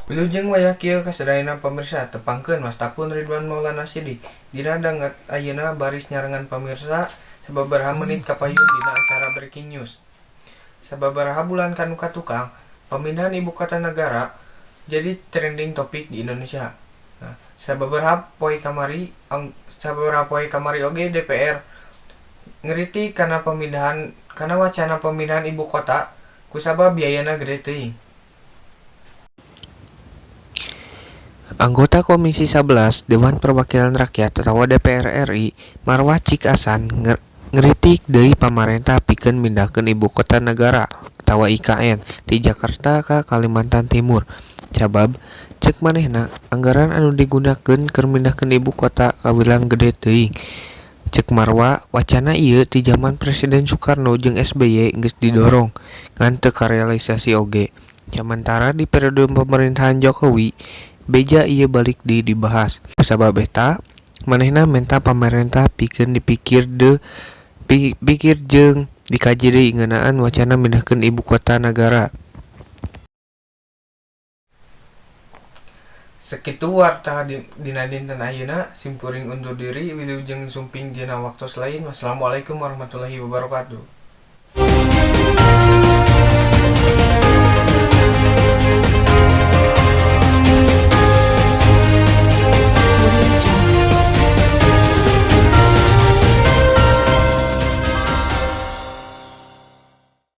Wilujeng wayah kieu kasadayana pamirsa tepangkeun wastapun Ridwan Maulana Sidik. Dina danget ayeuna baris nyarengan pamirsa sababaraha menit kapayun dina acara Breaking News. Sababaraha bulan kanu katukang, pamindahan ibu kota nagara jadi trending topik di Indonesia. Nah, sababaraha poe kamari oge DPR ngritik kana wacana pamindahan ibu kota kusabab biayana gede teuing. Anggota Komisi 11 Dewan Perwakilan Rakyat atawa DPR RI, Marwah Cik Asan ngritik deui pamarentah pikeun mindahkeun ibu kota nagara atawa IKN ti Jakarta ka Kalimantan Timur. Sabab, ceuk manehna, anggaran anu digunakeun keur mindahkeun ibu kota kawilang gede teuing. Ceuk Marwa, wacana ieu ti jaman Presiden Sukarno jeung SBY geus didorong, ngan teu karealisasi oge. Samantara di periode pemerintahan Jokowi, beja ieu balik deui dibahas. Kusabab eta, manehna menta pamarentah pikeun dipikir jeung dikaji deui ngeunaan wacana mindahkeun ibu kota nagara. Sakitu warta dina dinten ayeuna, simkuring undur diri wilujeng sumping dina waktos lain. Wassalamualaikum warahmatullahi wabarakatuh.